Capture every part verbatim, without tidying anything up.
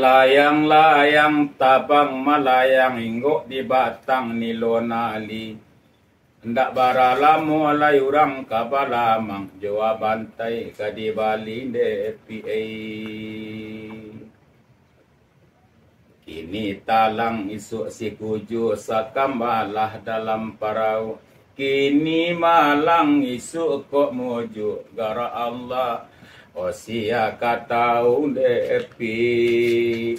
Layang-layang tabang malayang, inggok di batang nilo nali. Ndak bara lamo lai urang ka balamang, jo bantai ka dibali dek Epi ai. Kini talang, isuak sikujua, sakambalah dalam parau. Kini malang, isuak kok mujuak, gara Allah, oh, sia ka tau dek Epi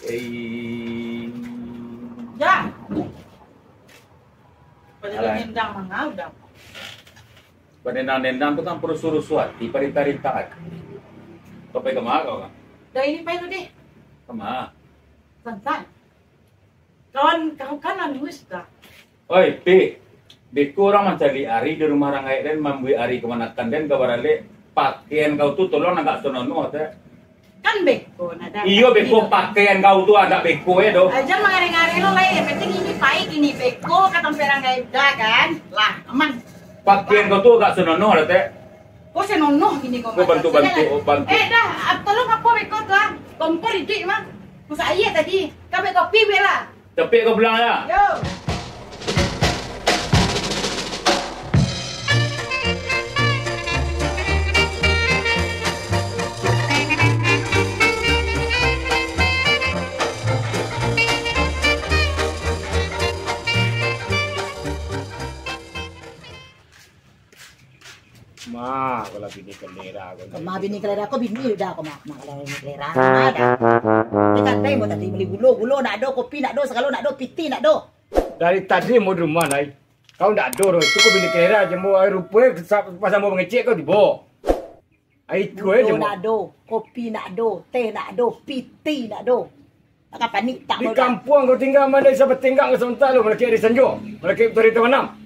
ai. Dah. Pada Alah. Dendang mangau dah. Badendang-dendang tu kan parusuah-rusuah ati, parintah-rintahan. Kau pai kama kau kan? Dah ini pai tu deh. Kama? Santai. Kawan kau kan anu sudah. Oi, Pi. Beko urang mancari ari di rumah urang gaek den, mambuek ari kamanakan den ka baralek. Pakaian kau tu tolong agak senonoh, teh. Kan beko, nah, dah. Iyo, beko, pakaian kau tu agak beko, yo, doh. Aja mangari-ngari lo lai, yang penting ini pai, ini beko, ka tampek urang gaek dah, kan? Lah, aman. Pakaian kau tu agak senonoh lah, teh. Kok senonoh gini kau, Kau bantu-bantu, bantu. Eh, dah, ap-, tolong apa beko tu, ah? Kompor iduik, mah. Masak aia tadi. Kau ambil kopi, bela. Capek kau pulang, ya? Yo. Ma, kalau bini kalera ko. Kama bini kalera ko, bini udah ko, ma, ma, kalau bini kalera, ma dah. Dia kadai mo tadi beli gulo, gulo nak do, kopi nak do, sagalo nak do, piti nak do. Dari tadi mo di rumah, Nai. Kau ndak do, itu ko bini kalera je mo, ai rupo, sa-, pas mo mangecek kau tibo. Ai, itu Gulo aja mo. Nak do, kopi nak do, teh nak do, piti nak do. Takah panik tak. Di kampuang kau tingga, ma ado sabatenggang ka sauntak lo, malakek ari sanjo, malakek tu ari tamanam.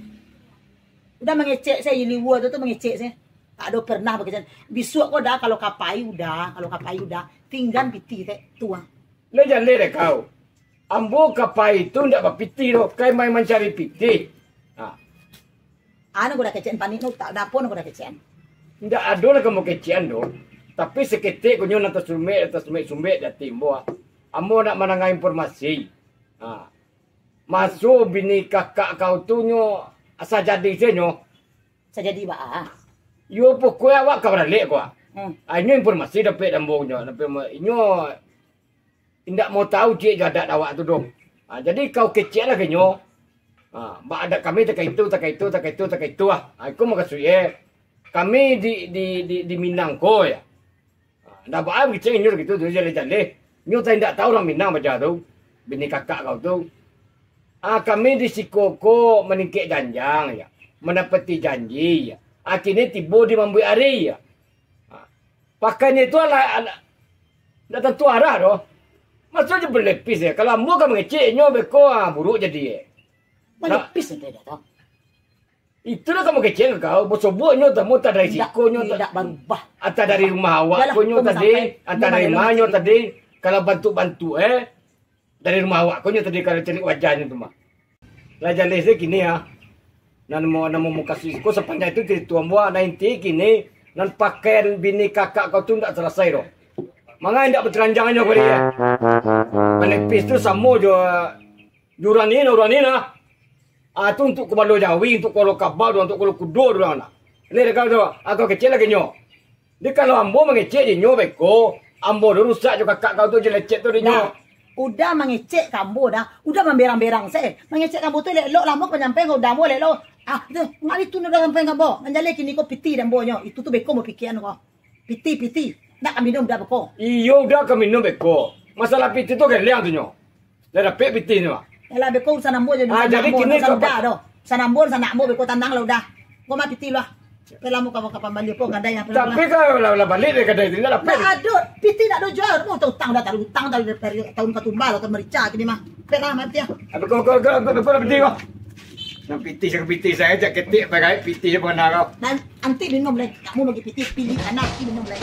Udah mangecek se, iliwa tu, tu mangecek se. Tak ado pernah bakecek. Bisuak ko dah, kalau ka pai udah, kalau ka pai udah, tinggan piti tek tu ah. Lah jaleh deh kau. Ambo ka pai tu ndak bapiti doh, kai main mancari piti. Ha. Anu ko dah kecekan panik tu, tak ado apo ko dah kecekan. Ndak ado lah kamu kecekan doh. Tapi saketek ko nyo nan tasumbek, tasumbek-sumbek di ati ambo ah. Ambo nak mandanga informasi. Ha. Maso bini kakak kau tu nyo asa jadi se nyo. Asa jadi baa? Yo, pokok awak ka baralek ko ah. Hmm. Ah, inyo informasi dapek di ambo nyo, dapek ma-, inyo indak mau tahu ciek jo adat awak tu doh. Ah, jadi kau kecek lah ka inyo. Ah, ba adat kami takah itu, takah itu, takah itu, takah itu ah. Ah, iko mukasuik e. Kami di, di, di, di Minang ko ya. Ah, ndak baa kecek inyo gitu tu, jaleh-jaleh. Inyo tadi ndak tahu urang Minang baca tu. Bini kakak kau tu. Ah, kami di siko ko maningkek janjang ya. Manapati janji ya. Akhirnyo tibo di mambuek ari ya. Ah, Pakaian itu alah, alah, ndak tantu arah doh. Maksudnyo balipis ya. Kalau ambo ka mangecek inyo beko, ah, buruak jadi, eh. Balipis sampai dah tau. Itulah ka mangecek kau, basobok inyo tamu, antah dari siko inyo, indak barubah. Antah dari rumah awak ko inyo tadi, antah dari ma inyo tadi. Kalau bantuak-bantuak, eh. Dari rumah awak ko nyo tadi, kalau caliak wajahnyo tu mah. Lah jaleh se kini ah. Nan mo-, nan mukasuik ko sapanjang tu carito ambo, nan inti kini, nan pakaian bini kakak kau tu ndak salasai doh. Manga indak bataranjangnyo ko dia. Manipis tu samo jo, jo urang ni, urang ni nah. Ah, tu untuak kapalo jawi, untuak kapalo kabau, untuak kapalo kudo urang nah. Ni dek kau tu, ah, kau kecek lagi nyo. Di kalau ambo mangecek di nyo beko, ambo tu rusak jo kakak kau tu, jo lecet tu di nyo. Dah. Udah mangecek ka ambo dah. Udah mamberang-berang se. Mangecek ka ambo tu elok-elok lah, ambo ka manyampaian ka udah ambo elok-elok. Ah, tu, ngari tu udah sampai ka ambo. Nan jaleh kini ko piti di ambo nyo. Itu tu beko ambo pikian ko. Piti, piti. Ndak ka minum udah beko. Iyo, udah ka minum beko. Masalah piti tu geliang tu nyo. Lah dapek piti nyo. Yalah, beko urusan ambo je, ah, urusan jadi ambo, kini urusan kau udah doh. Urusan ambo, urusan anak ambo, beko tanang lah udah. Ko mah piti lah. Pela ambo ka, ka pambali ko, kadai yang pela. Tapi lah. Kau lah, lah balik dari kadai tu, ndak dapek. Ndak ado, piti ndak ado jua. Ambo utang dah, taruih utang dah dari tahun katumbal, tahun merica kini mah. Pela mati ah. Apa kau, kau, kau, kau, kau, kau piti kau? Nan piti, sia piti, sia jak ketek, pakai piti je pernah kau. Nan Anti minum lai, nak mau bagi pitih, pilih anak, anti minum lai.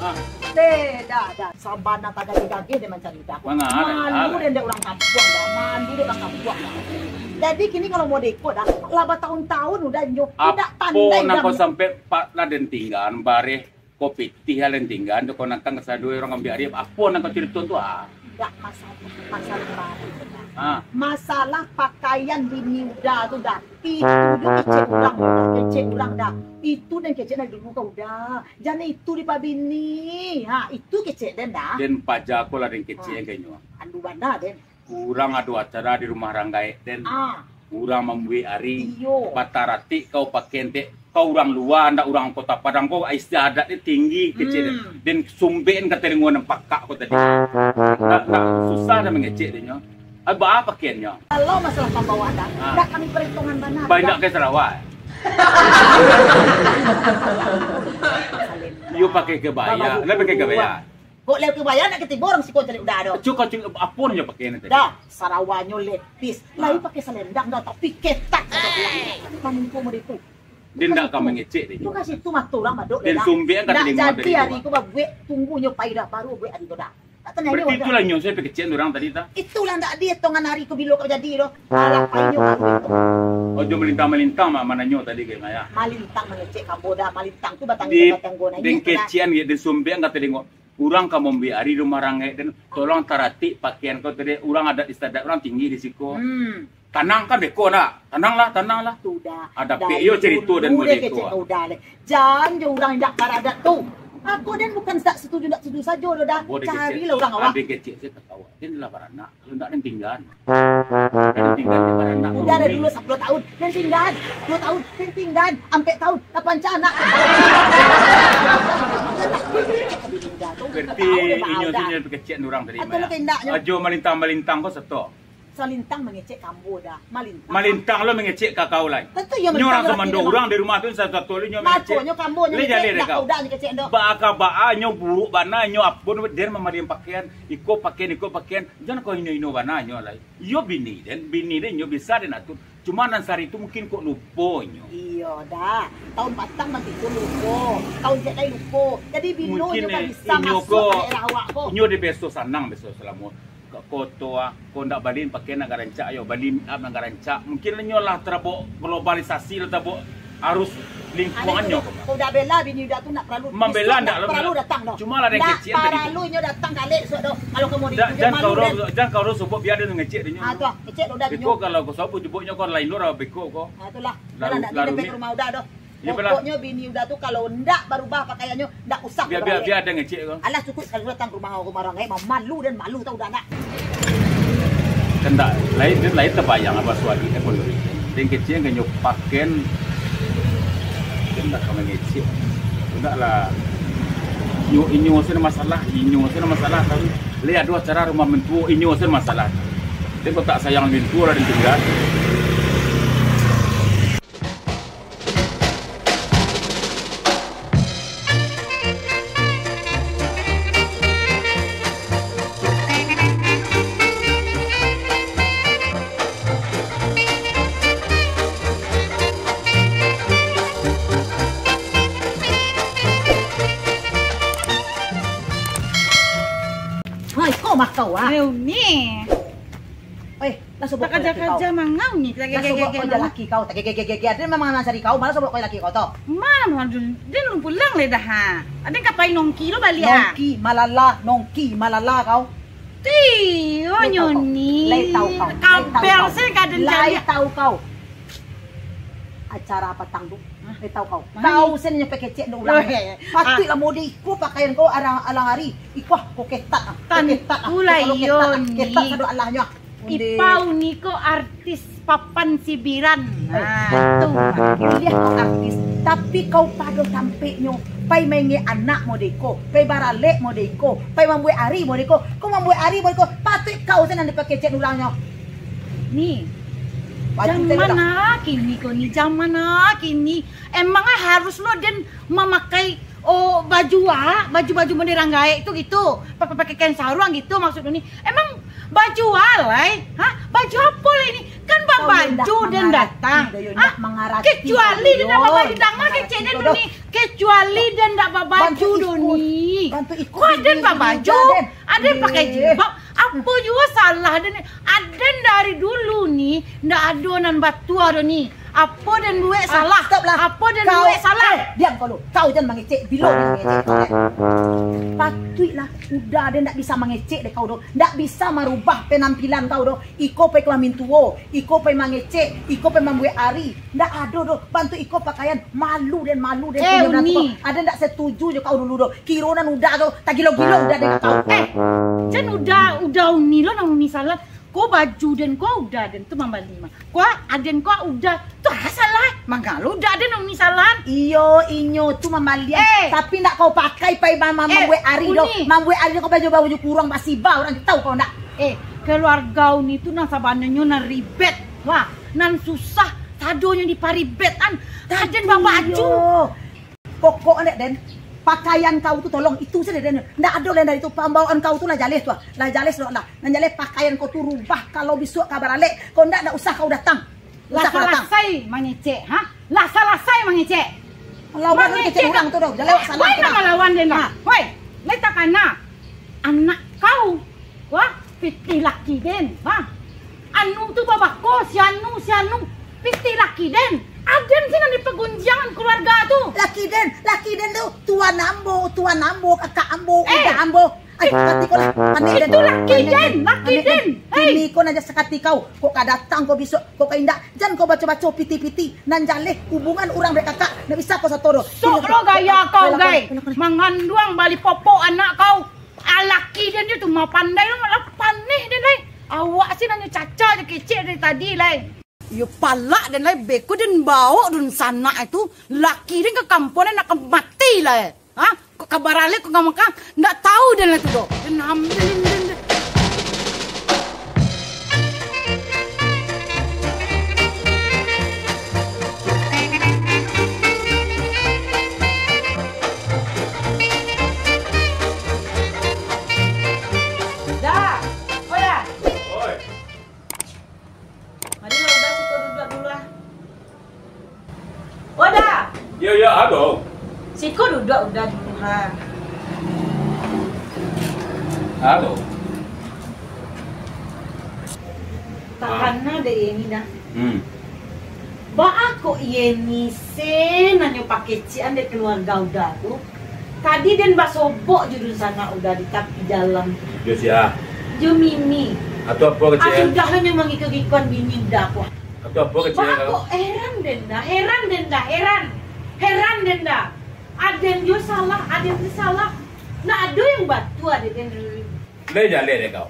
Ah. Deh, dah, dah. Sabar. Bana tagageh-gageh den mancari uda ko. Manga, malu den dek urang kampuang dah, malu dek urang kampuang dah. Jadi kini kalau model iko dah, lah batahun-tahun uda nyo, indak pandai nan kau dah sampai pa-, lah den tinggaan, bareh, kau pitih lah den tinggaan, tu kau nantang ka sadonyo urang ambiak ari, apo nan kau carito tu, ah? Indak masalah, masalah bareh dah. Ah. Masalah pakaian bini uda tu dah. Itu jo kecek urang, kecek urang dah. Itu den kecek dari dulu ka uda. Jan itu dipabini. Ha, itu kecek den dah. Den paja ko lah den kecek. Ha. Ka inyo. Andu bana den. Urang ado acara di rumah urang gaek den. Ah. Urang mambuek ari. Iyo. Bataratik kau pakaian dek. Kau urang lua, ndak urang Kota Padang, kau istiadat den tinggi kecek den. Hmm. Den sumbek ka talingo nan pakak ko tadi. Ndak, ndak susah dah mangecek den nyo. Ah, baa pakaiannyo? Kalau masalah pambawaan dah, ah, ndak kami perhitungan bana. Banyak ka Sarawak. Iyo pakai kebaya, lah pakai kebaya. Kok lewat kebaya nak ketibo urang siko cari uda do. Cuk, cuk, apo nyo pakai nanti? Dah, sarawanyo lepis. Ah. Lai pakai salendang dah, tapi ketat sajo pulang. Manunggu model tu. Dia ndak ka mangecek deh. Tu ka situ mato urang badok. Dan dah. Sumbek kan. Ndak jadi hari ko babuek, tunggu nyo pai dah, baru buek hari ko dah. Berarti itulah nyo saya pakecek urang tadi tah. Itulah ndak dihitungan hari ko bilo ka jadi doh. Alah, pai nyo baru itu. Oh, jo malintang-malintang mah mananyo tadi ka ngayah. Malintang mangecek ka ambo dah, malintang tu batanggo-tanggo naiak tu dah. Di, den kecekan, den sumbek ka tadi ngok. Urang ka mambuek ari rumah urang gaek den, tolong taratik pakaian kau tadi, urang adat istiadat urang tinggi di siko. Hmm. Tanang kan beko ndak? Tananglah, tananglah. Tu dah. Ah, dapek yo carito den dulu deh kecek kau uda leh. Jan jo urang indak baradat tu. Aku den bukan ndak setuju, ndak setuju sajo doh dah. Carilah urang awak. Aden kecek saya tatawa. Den lah baranak, kalau ndak den tinggaan. Den tinggaan den baranak. Uda dari dulu sapuluah tahun, den tinggaan. Duo tahun, den tinggaan. Ampek tahun, lapan anak. Berarti inyo tu nyo pakecek urang tadi mah. Ajo malintang-malintang ko sato. Salintang mangecek ka ambo dah. Malintang. Malintang lo mangecek ka kau lai. Tantu iyo. Nyo urang sumando urang di rumah tu, satu-satu lo nyo mangecek. Makonyo ka ambo nyo kecek, ndak ka uda nyo kecek doh. Baa ka baa nyo buruak bana nyo apo den mamarian pakaian. Iko pakaian, iko pakaian. Jan kau ino-ino bana nyo lai. Iyo bini den, bini den nyo bisa den atur. Cuma nan sari tu mungkin kok lupo inyo. Iyo dah. Tahun patang mati tu lupo. Tahun ciek lai lupo. Jadi bilo inyo ka bisa masuak ka daerah awak ko. Inyo deh biaso sanang, biaso salamo ka koto ah. Ko ndak bali pakaian nan rancak yo, bali make up nan rancak. Mungkin inyo lah tarabok globalisasi, lah tarabok arus lingkungan nyo ko. Ko uda bela bini uda tu ndak paralu. Mambela ndak paralu datang doh. Cuma lah den kecek tadi tu. Ndak paralu inyo datang kalek suak doh. Kalau kamu di jan kau ro, jan kau ro sobok bia den ngecek deh nyo. Ah tu ah, ngecek doh uda bini. Beko kalau kau sobok jeboknyo kau lain doh beko ko. Ah tu lah. Lalu, lalu ni. Rumah uda doh. Pokoknyo bini uda tu kalau ndak barubah pakaiannyo, ndak usah. Bia, bia, bia den ngecek ko. Alah cukuik sakali datang ka rumah, ka rumah urang gaek, mamalu den malu tau uda ndak. Kan ndak, lain, lain tabayang apa suadi ko. Den kecek kan nyo pakaian, den ndak ka mangecek. Ndak lah. Inyo, inyo sen masalah, inyo sen masalah tau. Lai ado acara rumah mentua, inyo sen masalah. Den kok tak sayang mentua lah den tinggal. Hai, ko mah kau, ah. Reuni. Eh, lah sobok kau laki kau. Takaja-kaja mangau ni. Lah sobok kau laki kau. Tagegegegege. Aden memang nan cari kau, malah sobok kau laki kau tu. Malam aduh, den lun pulang leh dah, ha. Aden ka pai nongki lo baliak, ha. Nongki, malala, nongki, malala kau. Ti, oh, nyo ni. Lai tau kau. Kabel se ka den cari. Lai tau kau. Acara patang tu, lai tau kau. Kau sen nyo pakecek dek urang. Patuik lah mode iko pakaian kau alang, alang hari. Iko ah, kau ketat ah. Kau ketat ah. Tantu lah iyo ni. Ketat sado alahnyo ah. Ipau ni ko artis papan sibiran. Nah, tu. Kuliah kau artis, tapi kau pado tampeknyo, pai maingek anak mode iko, pai baralek mode iko, pai mambuek ari mode iko. Kau mambuek ari mode iko, patuik kau sen nan dipakecek urangnyo. Ni, zaman kini ko ni, zaman kini. Emang harus lo den mamakai, oh, baju, ah, baju-baju mode urang gaek tu gitu. Pa-, pa-, pakai kain saruang gitu maksud ni. Emang baju alai? Ha? Baju apo lai ni? Kan babaju den datang. Ah, kecuali den ndak babaju, danga kecek den tu ni. Kecuali den ndak babaju tu ni. Kok den babaju? Aden pakai jilbab. Apo juo salah den ni? Aden dari dulu ni ndak ado nan batua do ni. Apo den buek salah? Apo den buek salah? Eh, diam kau lu. Kau jan mangecek, bilo den mangecek kau, eh. Patuiklah, Uda, den ndak bisa mangecek dek kau do. Ndak bisa marubah penampilan kau do. Iko pai ka mamintuo, iko pai mangecek, iko pai mambuek ari. Ndak ado do. Bantuak iko pakaian, malu den, malu den. Eh, punyo menantu Uni. Kau. Aden ndak setuju jo kau dulu do. Kiro nan Uda tu, tagilo-gilo Uda den ka kau. Eh, jan Uda, Uda Uni lo nan Uni salah. Ko baju den, ko Uda den tu mambali mah. Ko aden ko Uda tu ha salah. Mangalo Uda den nan Uni salah. Iyo, inyo tu mambalian. Eh. Tapi ndak kau pakai pai ma-, ma-, eh, mambuek ari do. Uni. Mambuek ari do kau baju, baju kurang basiba urang tu tau kau ndak? Eh, keluarga Uni tu nan sabananyo nan ribet. Wah, nan susah sadonyo diparibetan. Aden babaju. Iyo. Pokok dek den, pakaian kau tu tolong itu sajo den. Ndak ado lain dari itu, pambawaan kau tu lah jaleh tu, ah. Lah jaleh sudah lah. Nan jaleh pakaian kau tu rubah, kalau bisuak ka baralek, kau ndak, ndak usah kau datang. Lah salasai mangecek, ha? Lah salasai mangecek. Lawan mangecek urang tu doh, jaleh awak salah tu dah. Woi, nak malawan den dah. Ha. Woi, lai takana. Anak kau, wah, pitih laki den, wah. Anu tu babako, si anu, si anu, pitih laki den. Aden si nan dipagunjiangan keluarga tu. Laki den, laki den tu, tuan ambo, tuan ambo, kakak ambo, eh, uda ambo. Ai, sakati ko lah, panek den. Itu laki den, laki den. Hei. Kini ko nan jaleh sakati kau, kok ka datang kau bisuak, kok ka indak. Jan kau baco-baco piti-piti, nan jaleh hubungan urang dek kakak, ndak bisa kau sato doh. Sok lo gaya kau, gai. Manganduang bali popok anak kau. Ah, laki den tu mah pandai lo, malah paneh den lai. Awak si nanyo caca jo kecek dari tadi lai. Iyo palak den lai, beko den baok dunsanak itu, laki den ka kampuang den nak ka mati lai. Ha? Kok ka baralek, kok ka mangka, ndak tau den lah tu doh. Den hamil den, den, den. Da, oi Da. Oi. Mari lah, Uda, siko duduak dulu, ah. Uda! Yo, yo, ado. Siko duduak, Uda, dulu, ha. Ado. Takana dek Yeni, Da. Hmm. Baa kok Yeni se nanyo pakecekan dek keluarga Uda tu? Tadi den basobok jo dunsanak Uda di tapi jalan tu. Jo sia? Jo Mimi. Atau apo kecek? Ah, sudah lah nyo mangiko-ngikoan bini Uda ko. Atau apo kecek? Baa kok heran den Da, heran den Da, heran. Heran den Da. Aden jo salah, aden jo salah. Ndak ado yang batua dek den. Lai jaleh dek kau.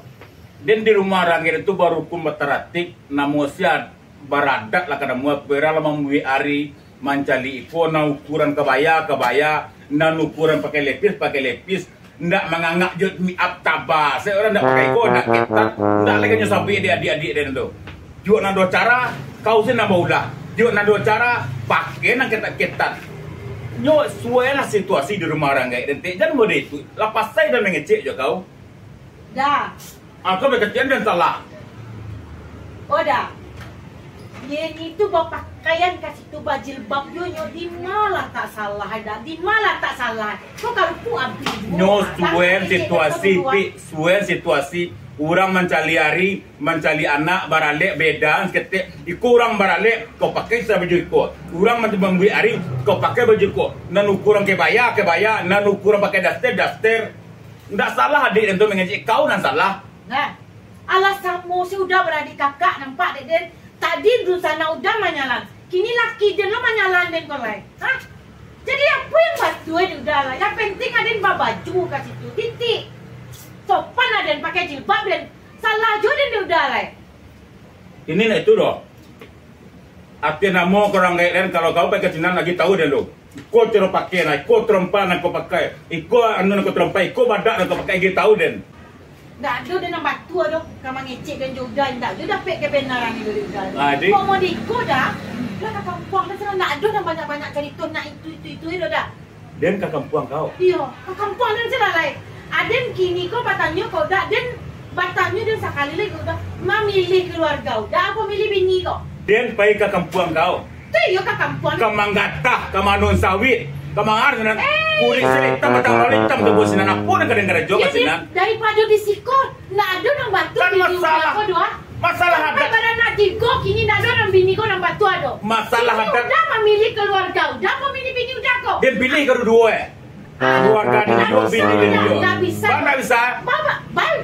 Den di rumah urang den tu barukun bataratik, namo sia baradat lah ka namo, pira lah mambuek ari, mancaliak iko, nan ukuran kabaya, kabaya, nan ukuran pakai lepis, pakai lepis, ndak mangangak jo make up taba, se urang ndak pakai iko, ndak ketat, ndak lai nyo sabik dek adiak-adiak den tu. Juo nan ado cara, kau se nan baulah. Juo nan ado cara, pakai nan ketat-ketat. Nyo suailah situasi di rumah urang gaek den, tek, jan mode itu, lah pasai den mangecek jo kau. Da. Angkau bakecek den salah. Oh, Da. Yeni tu bapakaian ka situ bajilbab yo nyo, di ma latak salah, Da? Di ma latak salah? Kau karupuak abih juo. Nyo suai situasi, Tik, suai situasi. Urang mancaliak ari, mancaliak anak, baralek, beda saketek. Iko urang baralek, kau pakai sa baju iko. Urang mambuek ari, kau pakai baju iko. Nan ukuran kebaya, kebaya. Nan ukuran pakai daster, daster. Ndak salah adiak den tu mangecek, kau nan salah. Nah, alah samo si Uda baradik kakak, nampak dek den. Tadi dunsanak Uda manyalan, kini laki den lo manyalan den ko lai. Hah? Jadi apo yang batua di Uda lai? Yang penting aden babaju ka situ, titik. Sopan aden pakai jilbab den. Salah juo den di Uda lai. Ini nak itu doh. Ati namo ka urang gaek den, kalau kau pakai sinan lagi tau den tu. Iko caro pakai nah, iko tarompa nan kau pakai, iko anu nan kau tarompa, iko badak nan kau pakai, lagi tau den. Ndak ado den nan batua doh, ka mangecek den jo Uda, ndak ado dapek kebenaran itu dari Uda. Ah, jadi? Kok model iko Da, lah ka kampuang den sinan, ndak ado nan banyak-banyak carito, nak itu, itu, itu, itu Da. Den ka kampuang kau? Iyo, ka kampuang den sinan lai. Aden kini ko batanyo ka Uda, den batanyo den sakali lai ka Uda. Mami Milih keluarga Uda apo milih bini ko? Den pai ka kampuang kau. Tu iyo ka kampuang. Ka manggatah, ka manon sawit, ka mangar sinan. Eh. Kulik silitam, batang balik itam tu buah sinan. Apo nan ka den karajo ka sinan? Daripado di siko, ndak ado nan batu. Kan bini Uda masalah, ko doh. Masalah sampai adat. Baranak tigo, kini ndak ado nan bini ko nan batu ado. Masalah adat. Uda mamilih keluarga Uda apo milih bini Uda ko? Den pilih kaduo-duo, eh. Keluarga ni ndak bisa, bini ni ndak bisa. Bang ndak bisa. Bang, bang, bang,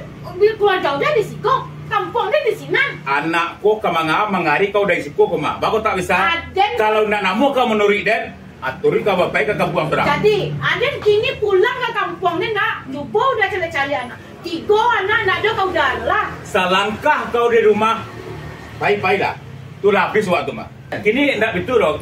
keluarga Uda di siko, kampuang den di sinan. Anak ko ka manga-, mangari kau dari siko ko mah. Bako tak bisa. Aden. Kalau nak namo kau manuruik den, aturi kau bapai ka kampuang surang. Jadi, aden kini pulang ka kampuang den nak, cubo Uda caliak-caliak anak. Tigo anak ndak ado ka Uda lah. Salangkah kau dari rumah, pai-pailah. Tu lah habis waktu mah. Kini ndak bitu doh.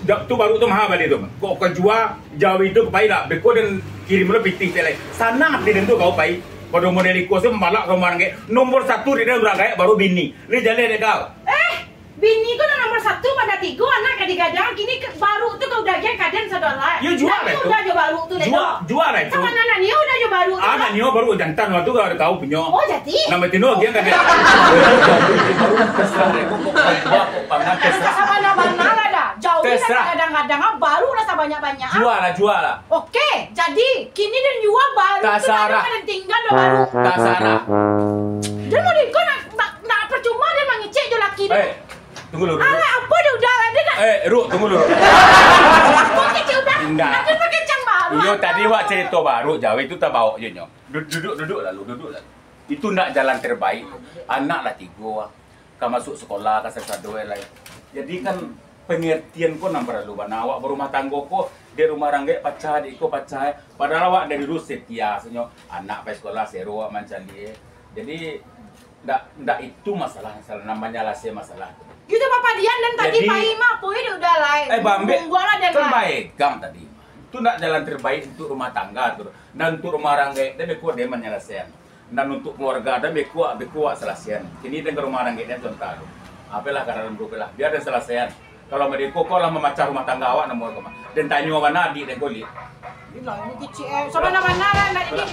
Ja-, tu baru tu maha bali tu. Kok ka jua jauah itu ka pai lah. Beko den kirim lo pitih cek lai. Sanang ati den tu kau pai. Pado model iko se mambalak ka rumah ranggaek. Nomor satu di den urang gaek baru bini. Ni jaleh dek kau. Eh, bini ko nan nomor satu, pado tigo anak ka digadang. Kini ke-, baru tu ka Uda agiah ka den sado lai. Yo, jua lah itu. Uda jo baru tu lai. Jua, jua lah itu. Sama anak nio Uda jo baru tu. Ah, anak nio baru jantan waktu kau, kau punyo. Oh, jadi? Nama tino agiah ka den. Sabana-bana lah dah. Jauah lah kadang-kadang, ah, baru lah sabanyak-banyak, ah. Jua lah, jua lah. Oke, jadi kini den jua baru tu, tasarah. Tingga dah baru. Tasarah. Den mau di-, kau nak, nak, nak percuma den mangecek jo laki den. Eh, tunggu dulu, Ruk. Alah, apo den Uda lah, den nak. Eh, Ruk, tunggu dulu, Ruk. Kau kecek Uda. Indak. Aden pakai cang baru. Iyo, tadi wak cerito baru, jauah itu tabaok jo nyo. Du-, duduk, duduk lalu, duduk lalu. Itu ndak jalan terbaik. Anak lah tigo, ah. Ka masuk sekolah, ka sasado lai. Jadi kan pengertian ko nan paralu bana. Awak barumah tanggo ko, di rumah ranggaek pacah, di iko pacah. Padahal awak dari dulu setia, sanyo anak pai sekolah, sero awak mancaliak. Jadi, ndak, ndak itu masalah, masalah, nan manyalasaian masalah tu. Kito papadian dan tadi. Jadi, pai mah, apo dek Uda lai. Eh, bambek. Tunggulah den kan lai. Baegang tadi. Tu ndak jalan terbaik untuk rumah tangga tu. Dan untuk rumah ranggaek, den beko den manyalasaian. Dan untuk keluarga, dan beko, beko wak salasaian. Kini den ka rumah ranggaek den tu antah tu. Apolah ka dalam grup lah. Biar den salasaian. Kalau madeko kau lah mamacah rumah tangga awak, namo kau mah. Den tanyo bana adik den ko, Lik. Iko lah, ini kecik, eh. Sabana-bana lah, nak ini.